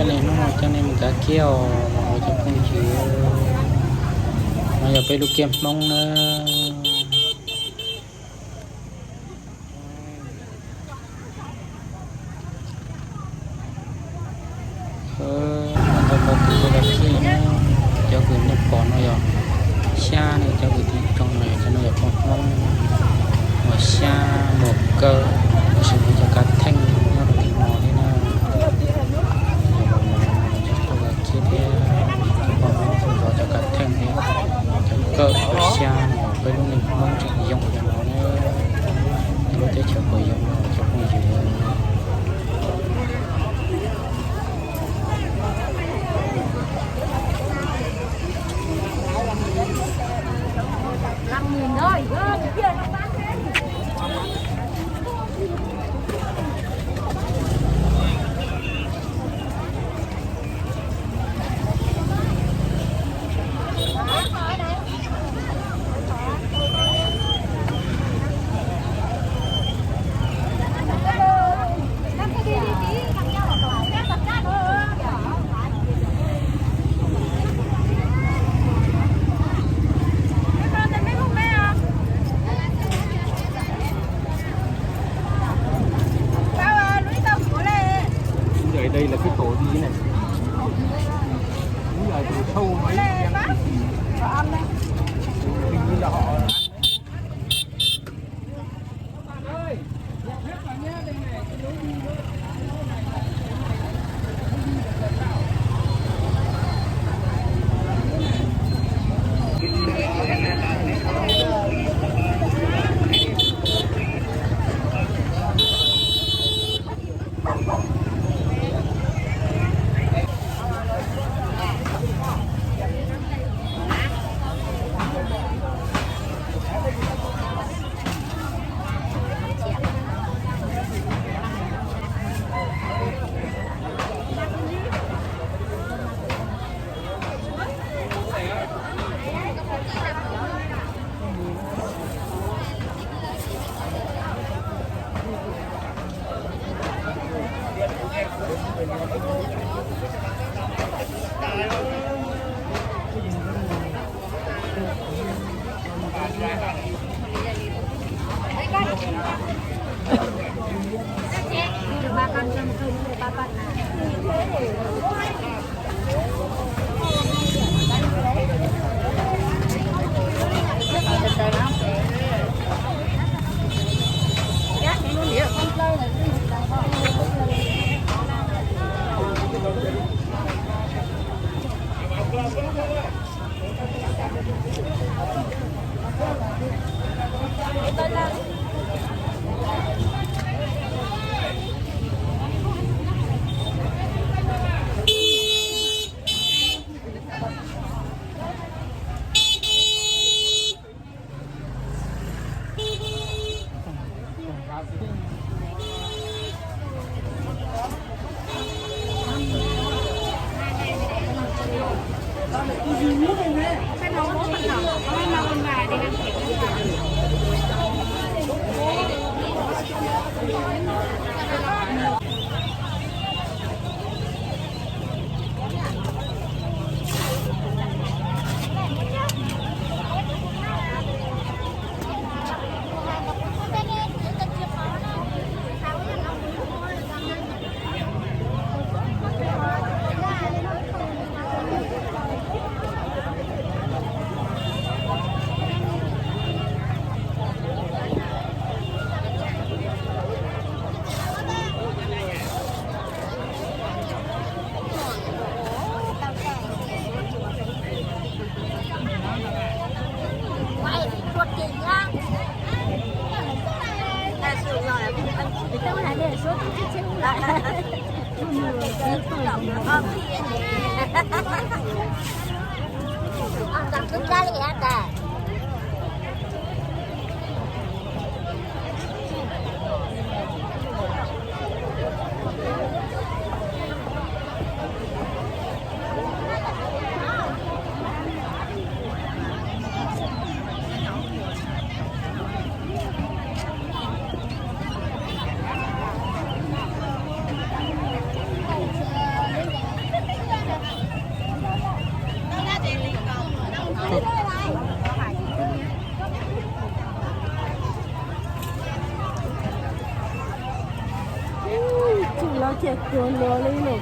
Hnub no coj nej mus kav kiab os cov phooj ywg, no yog peb lub kiab Hmoob na. Ntau ntau tus tuaj kav kiab na, cov kws nej pom no yog xyab ne, cov kws tiv tsoo no yog, cov no yog poj Hmoob, muas xyab muas kawm, tab sis muaj cov kav theej nyob rau tim no thiab na. Tuaj kav kiab thiab, cov poj Hmoob tuaj zov cov kav theej thiab, cov kawm cov xyab no, peb lub neej Hmoob tseem yoo li no na, lub teb chaws puas yoo cov phooj ywg. Lub yog, đây là cái tổ gì này? Lub yog từ sâu nó đang gì? Hình như là họ ăn đấy. Tsuj lawv thiaj tuag luag li lauj.